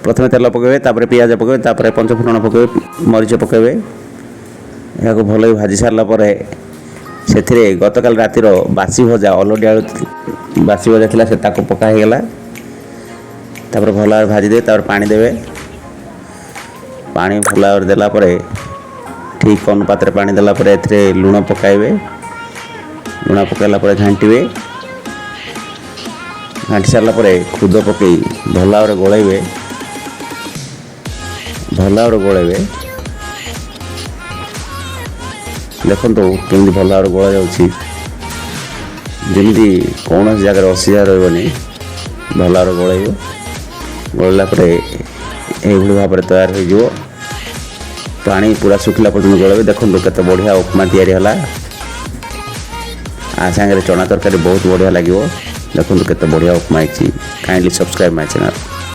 ପ୍ରଥମେ ତେଲ ପକାଇବେ, ତାପରେ ପିଆଜ ପକାଇବେ, ତାପରେ ପଞ୍ଚଫୁଟଣ ପକାଇବେ, ମରିଚ ପକାଇବେ। ଏହାକୁ ଭଲ ଭାଜି ସାରିଲା ପରେ ସେଥିରେ ଗତକାଲି ରାତିର ବାସି ଭଜା, ଅଲଡ଼ି ଆଳୁ ବାସି ଭଜା ଥିଲା, ସେ ତାକୁ ପକା ହେଇଗଲା। ତାପରେ ଭଲ ଭାବରେ ଭାଜିଦେବେ, ତାପରେ ପାଣି ଦେବେ। ପାଣି ଭଲ ଭାବରେ ଦେଲା ପରେ, ଠିକ୍ ଅନୁପାତରେ ପାଣି ଦେଲା ପରେ ଏଥିରେ ଲୁଣ ପକାଇବେ। ଲୁଣ ପକାଇଲା ପରେ ଘାଣ୍ଟିବେ। ଘାଣ୍ଟି ସାରିଲା ପରେ ଖୁଦ ପକାଇ ଭଲ ଭାବରେ ଗୋଳାଇବେ, ଭଲ ଭାବରେ ଗୋଳାଇବେ। ଦେଖନ୍ତୁ କେମିତି ଭଲ ଭାବରେ ଗୋଳା ଯାଉଛି, ଯେମିତି କୌଣସି ଜାଗାରେ ଅସିଝା ରହିବନି। ଭଲ ଭାବରେ ଗୋଳାଇବ। ଗୋଳାଇଲା ପରେ ଏଇଭଳି ଭାବରେ ତୟାର ହୋଇଯିବ। ପାଣି ପୁରା ଶୁଖିଲା ପର୍ଯ୍ୟନ୍ତ ଗୋଳାଇବେ। ଦେଖନ୍ତୁ କେତେ ବଢ଼ିଆ ଉପମା ତିଆରି ହେଲା। ଆ ସାଙ୍ଗରେ ଚଣା ତରକାରୀ ବହୁତ ବଢ଼ିଆ ଲାଗିବ। ଦେଖନ୍ତୁ କେତେ ବଢ଼ିଆ ଉପମା ହେଇଛି। Kindly subscribe my channel.